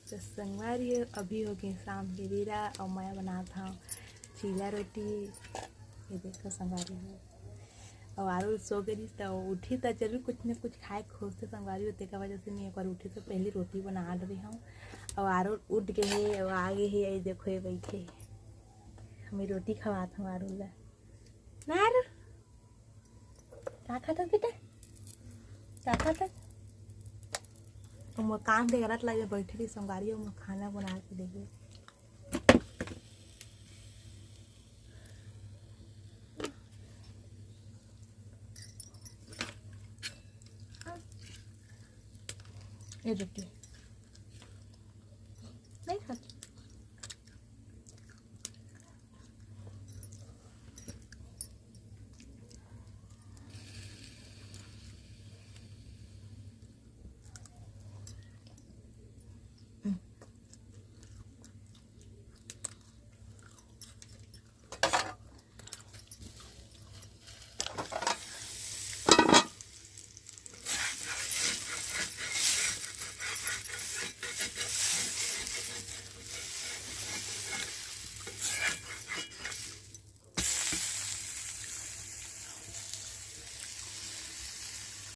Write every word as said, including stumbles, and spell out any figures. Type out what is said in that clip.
तो संगवारी हो, अभी हो गए शाम के बेरा और मैं बनात हूँ चीला रोटी। ये देखो संगवारी हो, और आरो सो गई तो उठी तो जरूर कुछ न कुछ खाए खोजते संगवारी हो, तेकर वजह से मैं एक बार उठी तो पहले रोटी बना रही हूँ। और आरो उठ गए है और आ गए है, ये देखो ये बैठे, हमें रोटी खवात हूँ आरो ला। ना आरो, का खात हस बेटा? का खात हस? मोर काम दे गलत लगे, बैठे रही संगवारी हो, मोर खाना बना के देगे। ये रोटी नहीं खात।